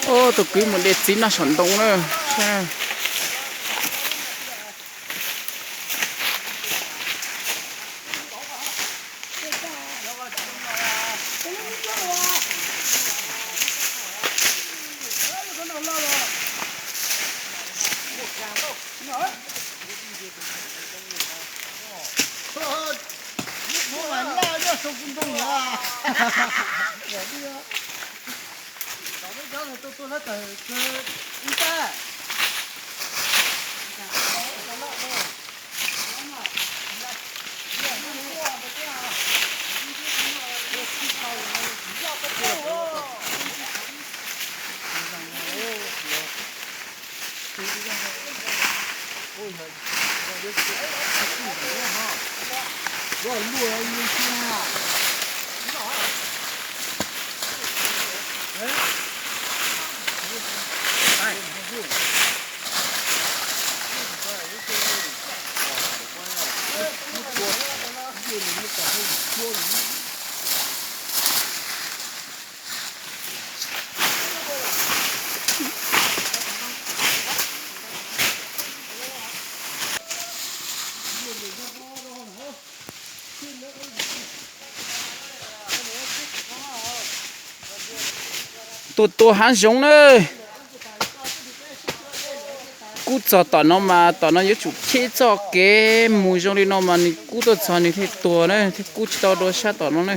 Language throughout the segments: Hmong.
Ub, tus kwv mus de txiv noj saum ntoo na. Tuaj tua hav zoov na. Kub txog tom no mas tom no yuav tsum cheb txoj kev mus zoo li no mas nws kub tuaj txog nws thiaj tuag na, thiaj kub tsis tau dua sab tom no na.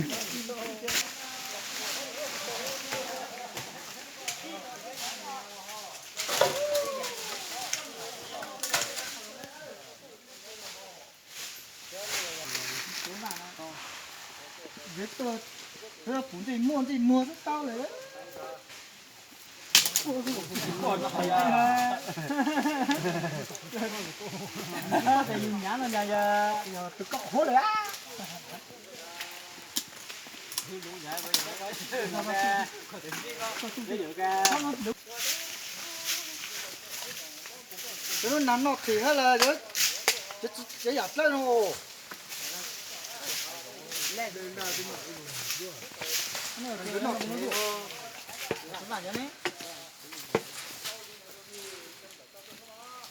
Lub nas noj qis hab las, cov yam dlawb no.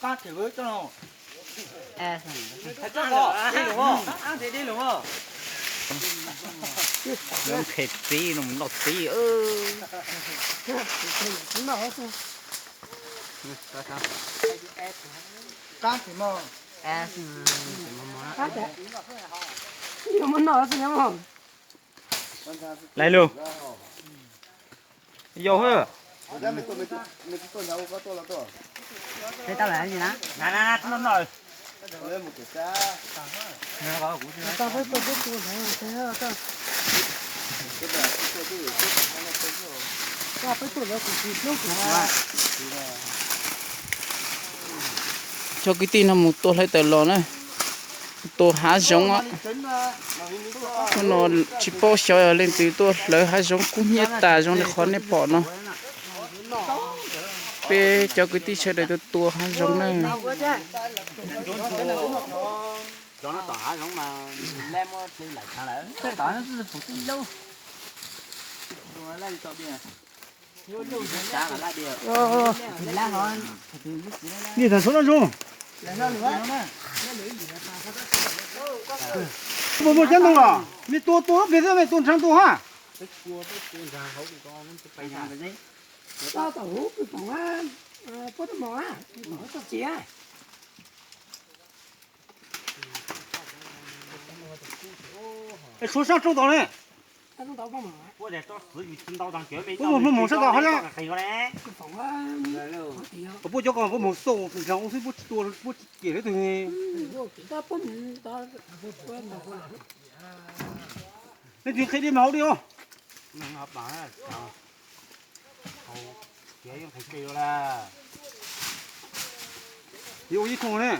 Qab them coj no. Qheb txib no mus noj txib. Qab them mog. Qab them. Yuav muab noj xwb nyob mog. Lais lug. Yau hwb. Peb tau lawm na. Na na na, noj noj. Cov kwv tij no mus tua hlawv taws los na, tua hav zoov. Hnub no tsis paub xyov yog leej twg tuaj hlawv hav zoov kub hnyiab tas zoo li qhov nej pom no. Peb cov kwv tij sawv daws tuaj tua hav zoov na. Nij thaum sub no zoo. Puas muaj cov ntoo los? Mej tua tua pem xwb, mej tua nrhav tua hab. Tshuav sab roob tod ne. Puab mus hmoo sab tod hab. Puab cov ko puab mus xauj nrag ua xwb, puab tsis tua, puab tsis cem leej twg. Leej twg qhia dib mas hauv dib os. Yuav ua ib thooj ne.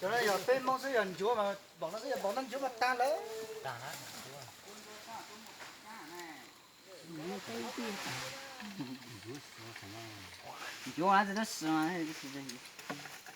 Cov no yog peb Hmoob xwb, yog ncuav mas npaum no xwb, yog npaum no ncuav mas tag lawm. Ncuav mas tab sis mas